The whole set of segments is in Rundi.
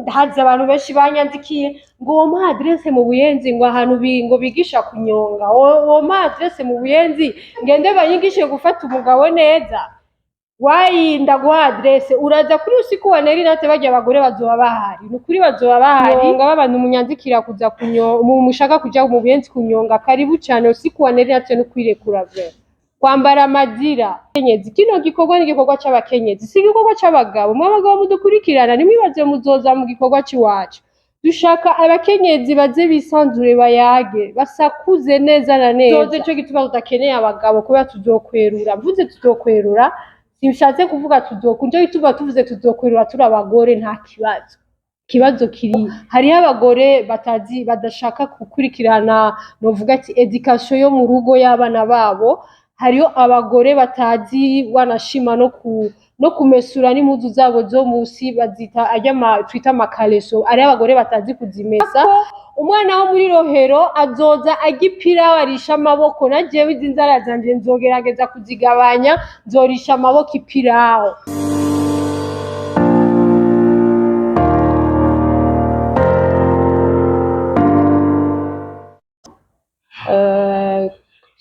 Ndahazi abantu benshi banyandikiye ngo wompa adresse mu Buyenzi, ngo ahantu ngo bigisha kunyonga. Wompa adresse mu Buyenzi ngende banyigishe gufata umugabo neza. Wayi, ndaguha adresse, uraza kuri usiku wa Neri Nate, barya abagore bazoba bahari, ni ukuri bazoba bahari. Nyonga b'abantu munyandikira kuza kunyo mu mushaka kuja mu Buyenzi kunyonga, karibu cyane. Usiku wa Neri Nate no kwirekura vrai, kwambara amadira. Kenyezi, kino gikorwa ni igikorwa c'abakenyezi, si igikorwa c'abagabo. Mwe abagabo mudukurikirana, nimwibaze muzoza mu gikorwa c'iwacu. Dushaka abakenyezi baze bisanzure, bayage, basakuze neza na neza. Tuzoze, ico gituma tudakeneye abagabo, kubera tuzokwerura. Mvuze tuzokwerura, sinshatse kuvuga tuzoku nico gituma tuvuze tuzokwerura turi abagore, nta kibazo. Ikibazo kiri hariho abagore batazi, badashaka gukurikirana, novuga ati éducation yo mu rugo y'abana babo. Hariho abagore batazi wanashima no kumesura n'impuzu zabo zo musi, bazita arya twita amakaleso. Hariho abagore batazi kuzimesa. Umwana wo muri Rohero azoza arya ipirawu, arisha amaboko. Na jewe izi nzara zanje nzogerageza kuzigabanya, nzorisha amaboko ipirawu.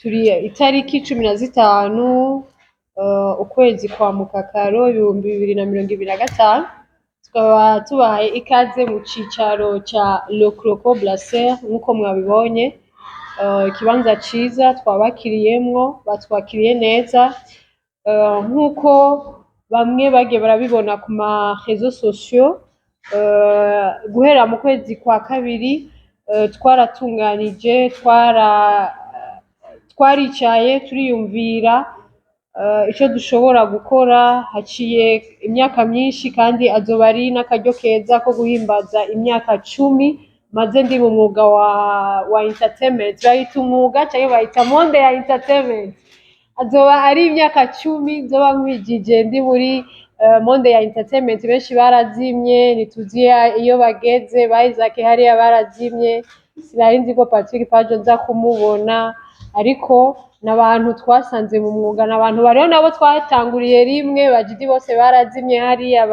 Turi itariki 15, ukwezi kwa mukakaro, 2025, tukaba tubahaye ikaze mu cicaro ca Le Croco Brasseur. Nk'uko mwabibonye, ikibanza ciza twabakiriyemwo, batwakiriye neza. Nk'uko bamwe bagiye barabibona ku ma réseaux sociaux, guhera mu kwezi kwa kabiri, twaratunganije, twaricaye turiyumvira ico dushobora gukora. Haciye imyaka myinshi, kandi azoba ari n'akaryo keza ko guhimbaza imyaka 10 maze ndi mu mwuga wa entertainment. Bayita umwuga canke bayita monde ya entertainment. Azoba ari imyaka 10 nzoba nkwijije ndi muri monde ya entertainment. Benshi barazimye, ntituzi iyo bageze. Ba Isaac hariya barazimye, sinari nzi ko Patrick Pajo nza kumubona, ariko n'abantu twasanze mu mwuga, n'abantu bariho nabo twatanguriye rimwe. Bajidi bose barazimye hariya,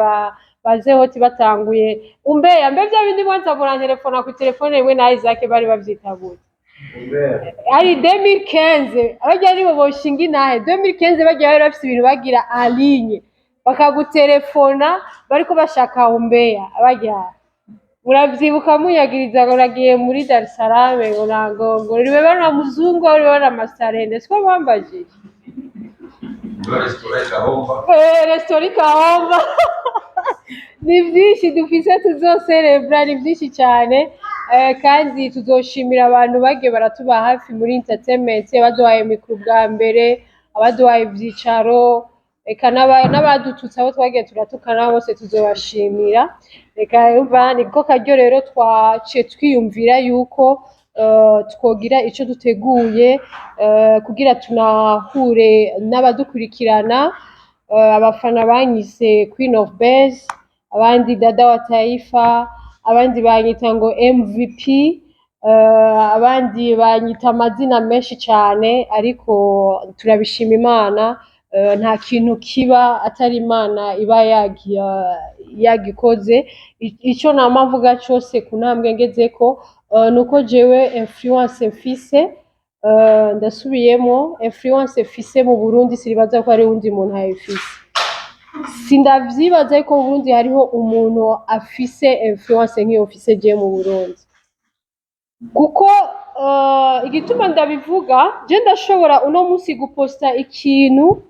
bazehoti batanguye umbeya mbe vya bindi mwanza murantelefona ku telefone rimwe na Isaac bari bavyitabuye ari 2015. Abarya nibo boshinga inahe 2015, bagiye bari bafise ibintu bagira en ligne, bakagutelefona bariko bashaka umbeya. Abarya muravyibuka, munyagiriza ngo nagiye muri Dar es Salaam, ngo nango ngo ribeba na muzungu au ribeba na masarende, siko bambajije. Resitora ikahomba. Ni byinshi dufise tuzoserebura, ni byinshi cyane. Kandi tuzoshimira abantu bagiye baratuba hafi muri entertainment, abaduhaye micro bwa mbere, abaduhaye ivyicaro, eka n'abadututse, abo twagiye turatukana bose tuzobashimira. Reka yumva niko karyo rero twaciye twiyumvira yuko twogira ico duteguye, kugira tunahure n'abadukurikirana. Abafana banyise Queen of Base, abandi Dada wa Taifa, abandi banyita ngo MVP, abandi banyita amazina menshi cyane, ariko turabishima Imana. Nta kintu kiba atari Imana iba yagikoze. Ico nama mvuga cose ku ntambwe ngezeko, nuko jewe influence mfise, ndasubiyemo, influence mfise mu Burundi, sinibaza ko hari uwundi muntu ayifise. Sindavyibaza yuko mu Burundi hariho umuntu afise influence nk'iyo mfise jewe mu Burundi, kuko igituma ndabivuga, je ndashobora uno munsi guposta ikintu,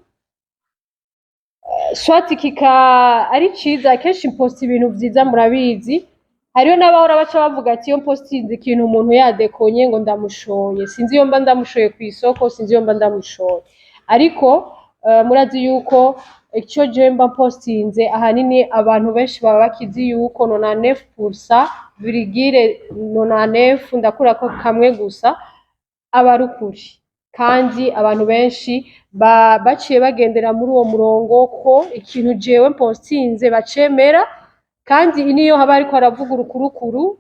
soit kika ari ciza. Kenshi mposta ibintu vyiza, murabizi. Hariho n'abahora baca bavuga ati iyo mpostinze ikintu umuntu yadekonye, ngo ndamushoye. Sinzi iyo mba ndamushoye kw'isoko, sinzi iyo mba ndamushoye, ariko murazi yuko icyo jewe mba mpostinze ahanini abantu benshi baba bakizi yuko 99 pour cent virgule 99, ndakurako kamwe gusa, aba ari ukuri. Kandi abantu benshi baciye bagendera muri uwo murongo ko ikintu jewe mpostinze bacemera. Kandi niyo haba hariko haravuga urukurukuru,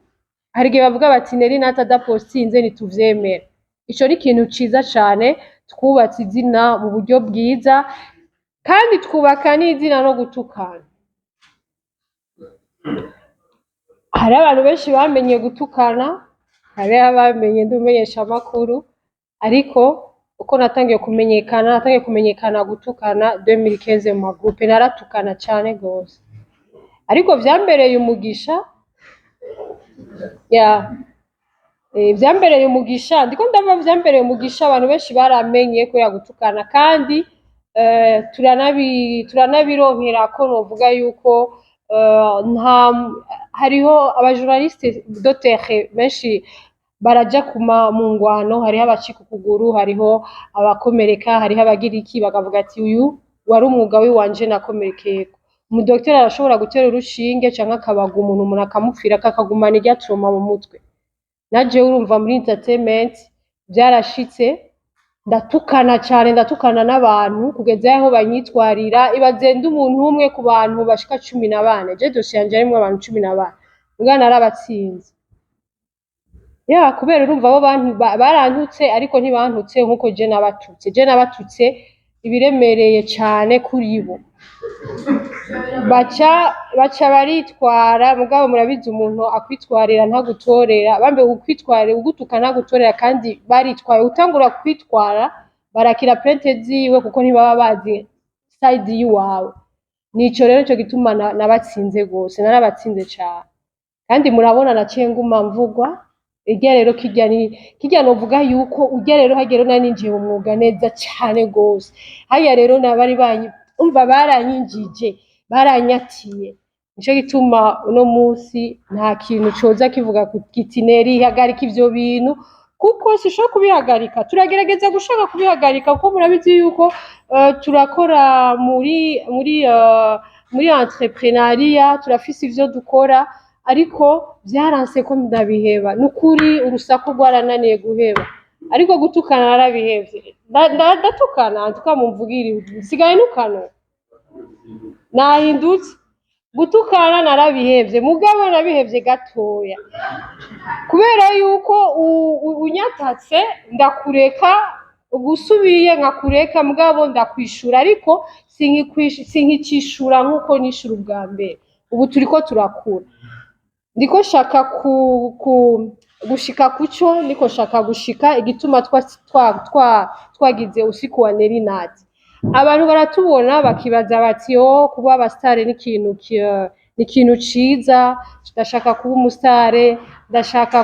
hari igihe bavuga bati Neri Nati adapostinze ntituvyemera. Ico ni ikintu ciza cane. Twubatse izina mu buryo bwiza, kandi twubaka n'izina no gutukana. Hari abantu benshi bamenye gutukana, hari abamenye ndi umumenyeshamakuru, ariko uko natangiye kumenyekana, natangiye kumenyekana gutukana 2015 mu ma groupes. Naratukana cane gose, ariko vyambereye umugisha. Ya, vyambereye umugisha, ndiko ndava, vyambereye umugisha. Abantu benshi baramenye kubera gutukana, kandi turanabironkera ko novuga yuko nta hariho aba journalistes de terrain benshi baraja kuma mu ngwano. Hariho abacika ukuguru, hariho abakomereka, hariho abagira iki, bakavuga ati: "Uyu wari umwuga wiwanje, nakomerekeyeko." Umudokiteri arashobora gutera urushinge canke akabaga umuntu, umuntu akamupfira, akagumana irya trauma mu mutwe. Najewe urumva muri entertainment vyarashitse, ndatukana cane, ndatukana n'abantu kugeza yaho banyitwarira. Ibaze ndi umuntu umwe ku bantu bashika 14. Je dosiye yanje harimwo abantu 14, muga narabatsinze. Ya, kubera urumva abo bantu barantutse, ariko ntibantutse nkuko je nabatutse. Je nabatutse ibiremereye cane kuri bo, baca baritwara. Mugabo murabizi, umuntu akwitwarira ntagutorera, bambe ukwitwarira, ugutuka ntagutorera. Kandi baritwaye, utangura kwitwara barakira plainte ziwe, kuko ntibaba bazi side yiwawe. Nico rero nico gituma nabatsinze gose, narabatsinze cane. Kandi murabona naciye nguma mvugwa. Irya rero kirya ni kirya, novuga yuko urya rero harya rero nari ninjiye mu mwuga neza cane gose. Harya rero nabari banyi umva baranyinjije, baranyatiye. Nico gituma uno munsi nta kintu coza kivuga kiti: "Neri, hagarika ivyo bintu", kuko sinshobora kubihagarika. Turagerageza gushaka kubihagarika, kuko murabizi yuko turakora muri entrepreneuriat, turafise ivyo dukora, ariko vyaranse ko ndabiheba. Nukuri urusaku rwarananiye guheba, ariko gutukana narabihevye. Ndatukana ntuka mumvugire, nsigaye ntukana, nahindutse. Gutukana narabihevye, mugabo nabihevye gatoya, kubera yuko unyatatse ndakureka, ugusubiye nkakureka, mugabo ndakwishura, ariko sinkicishura nkuko nishura ubwa mbere. Ubu turiko turakura, ndiko shaka ku gushika kuco niko shaka gushika. Igituma twagize usiku wa Nelly Nat, abantu baratubona bakibaza bati: "Oh, kuba abasitare ni ikintu ciza, ndashaka kuba umusitare, ndashaka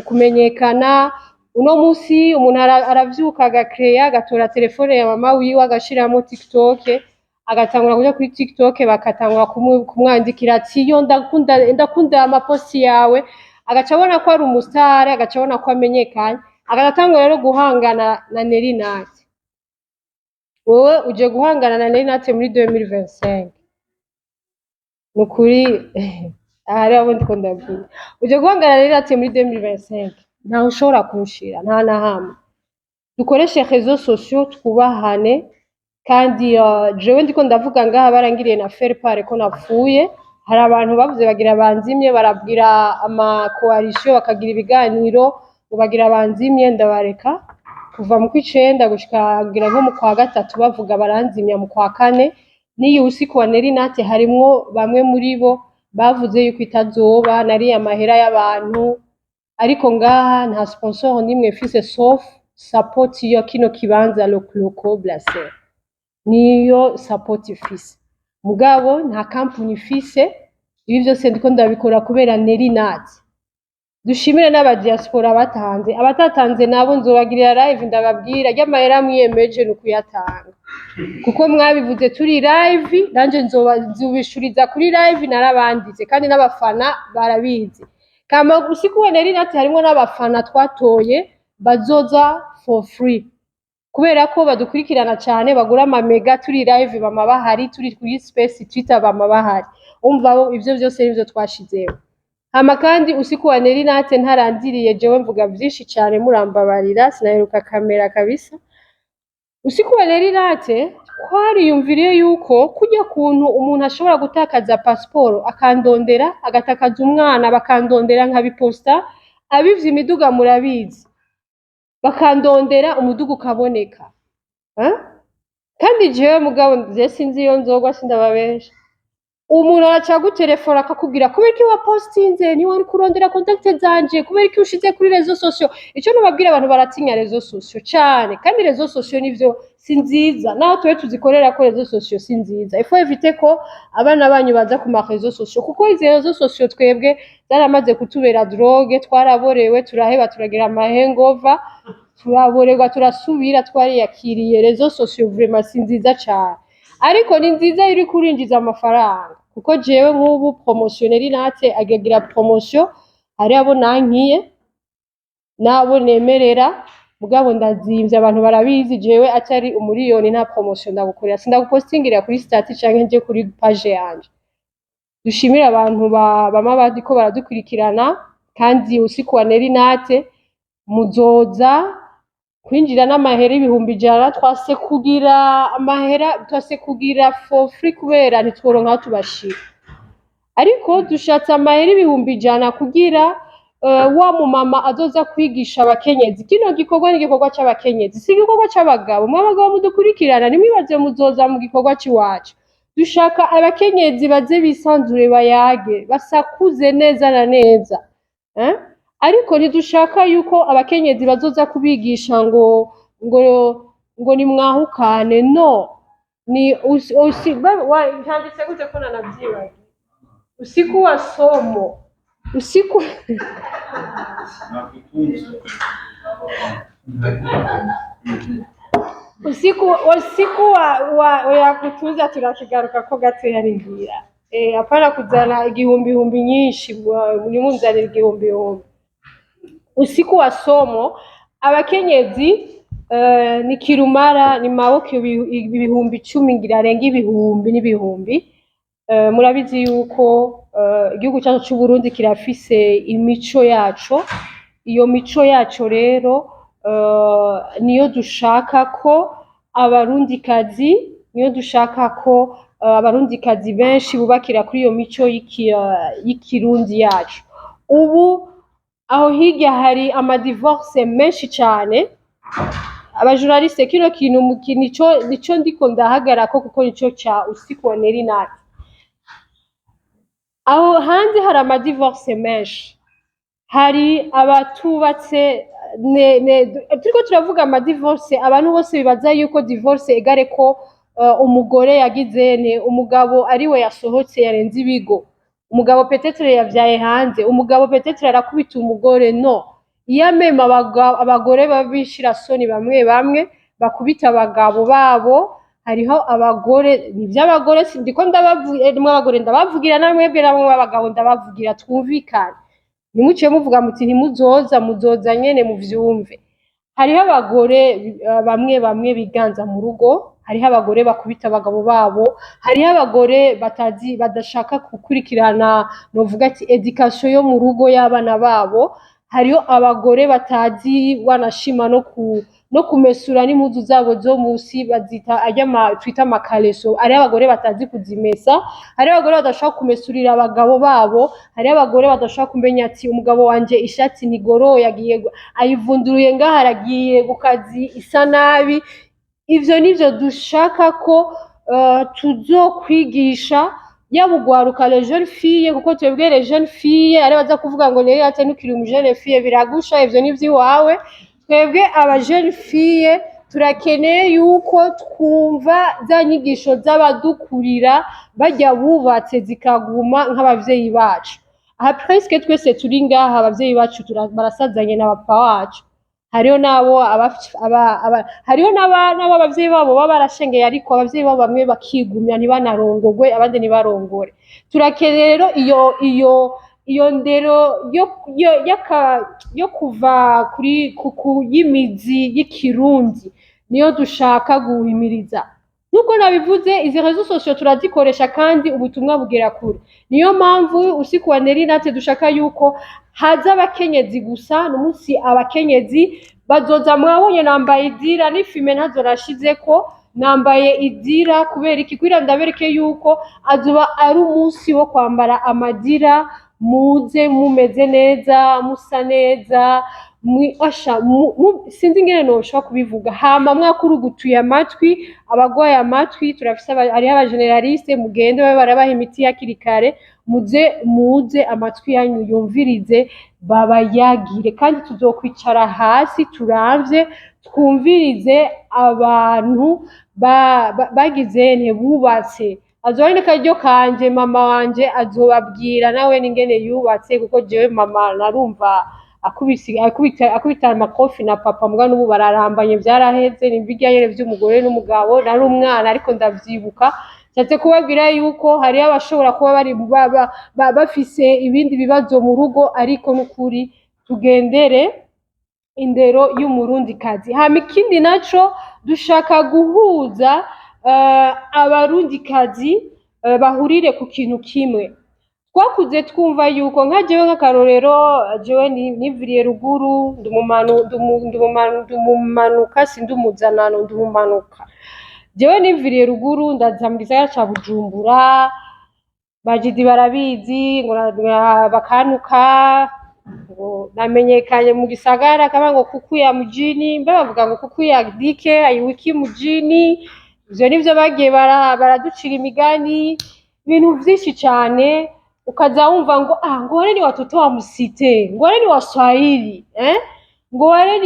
kumenyekana." Uno musi umuntu aravyuka, agakereya, agatora telefone ya mama wiwe, agashiramo TikTok, agatangura kuja kuri TikTok, bakatangura kumwandikira ati: "Yo, ndakunda, ndakunda amaposti yawe." Agaca abona ko ari umusitare, agaca abona ko amenyekanye, agaca atangura rero guhangana na Nelly Nat. Wowe uje guhangana na Nelly Nat muri 2025, nukuri aha rero abo ndiko ndabwira, uje guhangana na Nelly Nat muri 2025, ntawe ushobora kunshira, nta na hamwe. Dukoreshe réseaux sociaux, twubahane. Kandi jewe ndiko ndavuga ngaha, barangiriye na faire part ko napfuye. Hari abantu bavuze bagira banzimye, barabwira ama coalition, bakagira ibiganiro ngo bagira banzimye, ndabareka. Kuva mu kw'icenda gushika ngira nko mu kwa gatatu bavuga baranzimya, mu kwa kane n'iyi usiku wa Nelly Nat harimwo bamwe muri bo bavuze yuko itazoba, nariye amahera y'abantu. Ariko ngaha nta sponsor nimwe mfise, sauf support ya kino kibanza, Loco Blaser, niyo support ifise. Mugabo nta kampuni ifise. Ibi vyose ndiko ndabikora kubera Nelly Nat. Dushimire n'aba diaspora batanze. Abatatanze nabo nzobagirira live, ndababwira ry'amahera mwiyemeje ni ukuyatanga, kuko mwabivuze turi live, nanje nzobishuriza kuri live. Narabanditse, kandi n'abafana barabizi. Kama usiku wa Nelly Nat harimwo n'abafana twatoye bazoza for free, kubera ko badukurikirana cyane, bagura amamega. Turi live bama bahari, turi kuri space Twitter bama bahari. Umva bo, ivyo vyose nivyo twashizeho. Hama kandi usiku wa Nelly Nat ntarandiriye, jewe mvuga vyinshi cyane, murambabarira, sinaheruka kamera kabisa. Usiku wa Nelly Nat twariyumviriye yuko kurya kuntu umuntu ashobora gutakaza pasiporo akandondera, agatakaza umwana bakandondera, nkabiposta, abivye imiduga murabizi, bakandondera, umuduga ukaboneka. Eh? Kandi jewe mugabo je sinzi iyo nzogwa, sindababesha. Umuntu araca gutelefona akakubwira: "Kubera iki wapostinze? Ntiwari kurondera contact zanje? Kubera iki ushize kuri réseaux sociaux?" Ico nobabwira, abantu baratinya réseaux sociaux cane, kandi réseaux sociaux nivyo si nziza, naho tube tuzikorera ko. Réseaux sociaux si nziza. Il faut éviter ko abana banyu baza ku ma réseaux sociaux, kuko izi réseaux sociaux twebwe zaramaze kutubera drogue. Twaraborewe, turaheba, turagira ama hangover, turaborerwa, turasubira, twariyakiriye. Réseaux sociaux vraiment si nziza cane, ariko ni nziza iyo uriko urinjiza amafaranga, kuko jewe nk'ubu promotion nate agira promotion, hari abo nankiye n'abo nemerera, mugabo ndazimvye. Abantu barabizi, jewe atari umuriyoni nta promotion ndagukorera, sindagupostingira kuri statut canke nje kuri page yanje. Dushimire abantu bama bariko baradukurikirana, kandi usiku wa Nerinate muzoza kwinjira n'amahera 100,000. Twase kugira amahera, twase kugira for free, kubera ntitworonka aho tubashira, ariko dushatse amahera 100,000 kugira wa mumama azoza kwigisha abakenyezi. Kino gikorwa ni igikorwa c'abakenyezi, si igikorwa c'abagabo. Mwe abagabo mudukurikirana, ntimwibaze muzoza mu gikorwa c'iwacu. Dushaka abakenyezi baze bisanzure, bayage, basakuze neza na neza, eh? Ariko ntidushaka yuko abakenyezi bazoza kubigisha ngo nimwahukane. No ni usi, usi, handitse gute ko nanavyibagiye? Usiku wa somo, usiku Na kutunza. Usiku wa kutuza, turakigaruka ko gatoya. Ringira hapana kuzana igihumbi humbi nyinshi, nimunzanira igihumbi humbi. Usiku wa somo abakenyezi ni kirumara, ni maboko 10,000, ngira arenga ibihumbi n'ibihumbi. Murabizi yuko igihugu cyacu c'u Burundi kirafise imico yaco. Iyo mico yaco rero niyo dushaka ko abarundikazi, niyo dushaka ko abarundikazi benshi bubakira kuri iyo mico y'ikirundi yacu. Ubu aho hirya hari ama divorce menshi cane. Abajournaliste, kino kintu nico ndiko ndahagarako, kuko nico ca usiku wa Nerinati. Aho hanze hari ama divorce menshi, hari abatubatse turiko turavuga ama divorce. Abantu bose bibaza yuko divorce égale ko umugore yagize ne umugabo ariwe yasohotse, yarenze ibigo, umugabo peut-être yavyaye hanze, umugabo peut-être arakubita umugore. No iyo amema abagore babishirasoni, bamwe bamwe bakubita abagabo babo. Hariho abagore, ni ivy'abagore, ndiko ndabavugira, mwe abagore ndabavugira, namwebwe namwe abagabo ndabavugira. Twumvikane, ntimuciye muvuga muti ntimuzoza, muzoza nyene muvyumve. Hariho abagore bamwe bamwe biganza mu rugo, hariho abagore bakubita abagabo babo, hariho abagore batazi, badashaka gukurikirana, novuga ati éducation yo mu rugo y'abana babo. Hariho abagore batazi wanashima no kumesura n'impuzu zabo zo musi, bazita arya twita amakaleso. Hariho abagore batazi kuzimesa, hariho abagore badashobora kumesurira abagabo babo, hariho abagore badashobora kumenya ati umugabo wanje ishati ntigoroye, agiye ayivunduruye ngaha, aragiye ku kazi isa nabi. Ivyo nivyo dushaka ko tuzokwigisha, yaba ugwaruka, les jeunes filles, kuko twebwe les jeunes filles, ari baza kuvuga ngo neri ate ntukiri umu jeune fille, biragusha, ivyo ni ivy'iwawe. Twebwe aba jeune fille turakeneye yuko twumva za nyigisho z'abadukurira, barya bubatse, zikaguma nk'abavyeyi bacu. Aha presque twese turi ngaha, abavyeyi bacu barasazanye na papa wacu. Hariho n'abo hariho n'abo abavyeyi babo baba barashengeye, ariko abavyeyi babo bamwe bakigumya ntibanarongogwe, abandi ntibarongore. Turakeneye rero iyo ndero yo kuva kuri ku y'imizi y'ikirundi, niyo dushaka guhimiriza. Nkuko nabivuze, izi réseaux sociaux turazikoresha kandi ubutumwa bugera kure. Niyo mpamvu usiku wa Nerinate dushaka yuko haza abakenyezi gusa. N'umunsi abakenyezi bazoza. Mwabonye nambaye idira n'ifime, ntazo nashizeko, nambaye idira kubera iki? Kugira ndabereke yuko azoba ari umunsi wo kwambara amadira. Muze mumeze neza, musa neza. Asha, sinzi ingene noshobora kubivuga. Hama mwakurugutuye amatwi, abagwaye amatwi, turafise hariho aba généralistes, mugende babe barabaha imiti hakiri kare. Muze muze amatwi yanyu yumvirize, babayagire. Kandi tuzokwicara hasi turamvye, twumvirize abantu bagize ntibubatse. Azoba ari n'akaryo kanje, mama wanje azobabwira nawe n'ingene yubatse, kuko jewe mama narumva akubise akubita akubita amakofi na papa, mbwa n'ubu bararambanye, vyaraheze. Ni birya nyene vy'umugore n'umugabo. Nari umwana ariko ndavyibuka. Nshatse kubabwira yuko hariho abashobora kuba bari bafise ibindi bibazo mu rugo, ariko n'ukuri tugendere indero y'umurundikazi. Hama ikindi naco, dushaka guhuza abarundikazi, bahurire ku kintu kimwe. Twakuze twumva yuko nka jewe, nk'akarorero, jewe niviriye ruguru, ndumumanuka, si ndumuzanano, ndumumanuka. Jewe niviriye ruguru, ndaza mu gisagara ca Bujumbura. Bajidi barabizi, ngo bakantuka ngo namenyekanye mu gisagara kaba ngo kuku ya mujini, mbe bavuga ngo kuku ya dike ayiwiki mujini. Ivyo nivyo bagiye baraducira imigani, ibintu vyinshi cane. Ukaza wumva ngo ah, ngo wale ni watoto wa mu cité, ngo wale ni Waswahili, eh? Ngo wale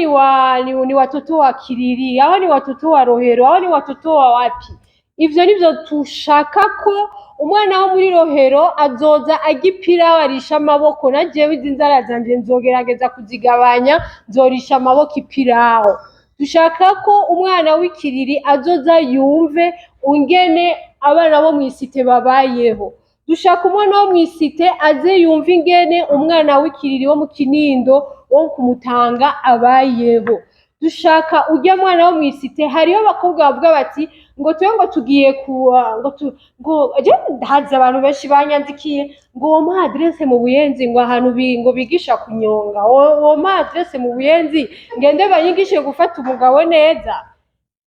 ni watoto wa Kiriri, aho ni watoto wa Rohero, aho ni watoto wa wapi. Ivyo nivyo tushaka, ko umwana wo muri Rohero azoza arya ipirawu arisha amaboko. Na jewe izi nzara zanje nzogerageza kuzigabanya, nzorisha amaboko ipirawu. Dushaka ko umwana w'Ikiriri azoza yumve ungene abana bo mw'i cité babayeho. Dushaka umwana wo mw'i cité aze yumve ingene umwana w'Ikiriri, wo mu Kinindo, wo kumutanga abayeho. Dushaka urya mwana wo mw'i cité. Hariho abakobwa bavuga bati ngo tuwe ngo tugiye kuwa ngo tu ngo je haza abantu benshi banyandikiye ngo wompa adresse mu Buyenzi, ngo ahantu ngo bigisha kunyonga, wompa adresse mu Buyenzi ngende banyigishe gufata umugabo neza.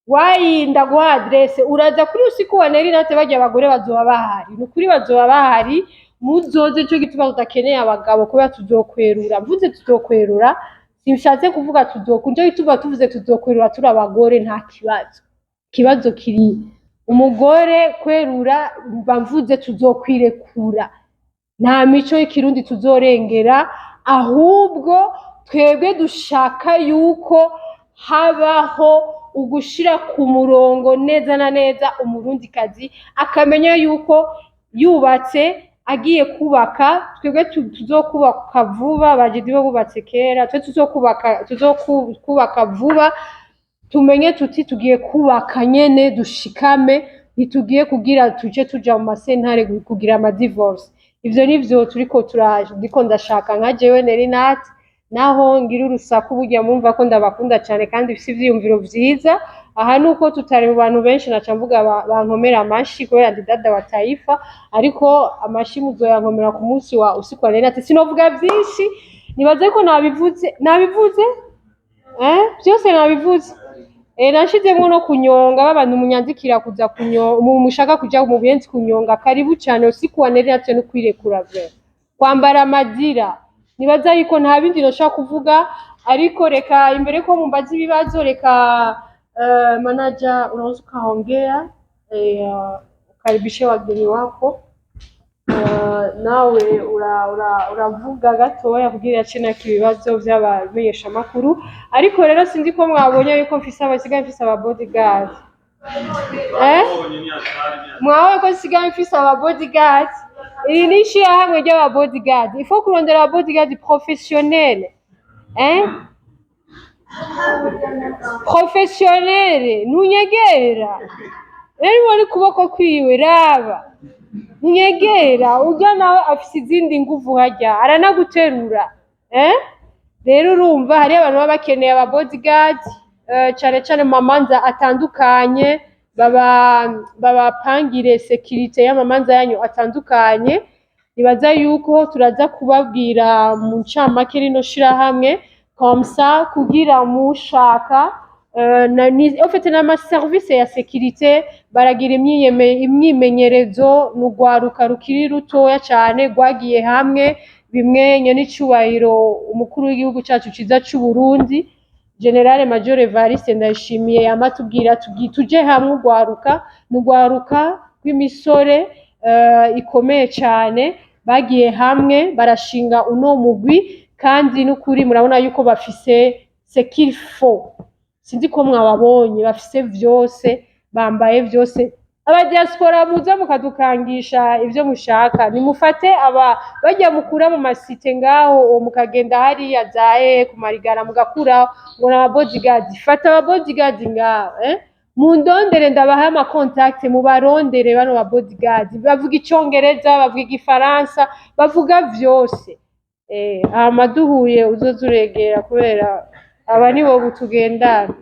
Wayinda guha adresse, uraza kuri usiku wa Neri Nate. Barya abagore bazoba bahari, ni ukuri bazoba bahari, muzoze. Ico gituma tudakeneye abagabo, kubera tuzokwerura. Mvuze tuzokwerura, sinshatse kuvuga nico gituma tuvuze tuzokwerura turi abagore, nta kibazo. Ikibazo kiri umugore kwerura, mba mvuze tuzokwirekura. Nta mico y'ikirundi tuzorengera, ahubwo twebwe dushaka yuko habaho ugushira ku murongo neza na neza, umurundikazi akamenya yuko yubatse agiye kubaka. Twebwe tuzokubaka vuba, bajidi bo bubatse kera. Twe tuzokubaka vuba, tumenye tuti tugiye kubaka nyene, dushikame, ntitugiye kugira tuje tuja mu masentare kugira ama divorce. Ivyo nivyo turiko turaje, ndiko ndashaka nka jewe Nerinat. Naho ngira urusaku, burya mumva ko ndabakunda cyane kandi bifise ivyiyumviro vyiza. Aha nuko tutari mu bantu benshi, naca mvuga bankomera amashi kubera ndi dada wa taifa, ariko amashi muzoyankomera ku munsi wa usiku wa Nerinat. Sinovuga vyinshi, nibaze ko nabivuze, nabivuze byose nabivuze. Nashizemwo no kunyonga. Babantu munyandikira kuza kunyonga, mushaka kuja mu Buyenzi kunyonga, karibu cyane. Usiku wa Nerinat no kwirekura vraiment, kwambara amadira. Nibaza yuko nta bindi noshobora kuvuga, ariko reka imbere ko mumbaza ibibazo, reka manager, unaweza ukaongea, ukaribishe wageni wako. Nawe uravuga gatoya kugira ace nako ibibazo vy'abamenyeshamakuru. Ariko rero sinzi ko mwabonye yuko mfise abasigaye, mfise aba bodyguard, eh? Mwawe ko nsigaye mfise aba bodyguard. Iri ni ishirahamwe ry'aba bodyguard. Il faut kurondera aba bodyguard professionnel, eh? Professionnel, ntunyegera rero ubona ukuboko kwiwe, raba, ntunyegera. Urya nawe afise izindi nguvu, harya aranaguterura, eh? Rero urumva hariyo abantu baba bakeneye aba bodyguard, cane cane mu mamanza atandukanye, baba babapangire sécurité y'amamanza yanyu atandukanye. Nibaza yuko turaza kubabwira mu ncamake rino shirahamwe, comme ça kugira mushaka en fait n'ama service ya sécurité baragira imyimenyerezo. N'urwaruka rukiri rutoya cane rwagiye hamwe. Bimwe nyenicubahiro umukuru w'igihugu cacu ciza c'u Burundi, Général Major Evariste Ndayishimiye, yama atubwira tuje hamwe urwaruka, ni urwaruka rw'imisore ikomeye cane, bagiye hamwe barashinga uno mugwi. Kandi n'ukuri murabona yuko bafise ce qu'il faut. Sinzi ko mwababonye, bafise vyose, bambaye vyose. Aba diaspora muza mukadukangisha ivyo mushaka, nimufate aba bajya mukura mu ma cités ngaho, mukagenda hariya zahe kumarigara mugakuraho ngo ni aba bodyguard. Fata aba bodyguard ngaho, eh? Mundondere, ndabaha ama contact, mubarondere bano ba bodyguard. Bavuga Icongereza, bavuga Igifaransa, bavuga vyose. Hama duhuye uzoza uregera, kubera aba nibo butugendana.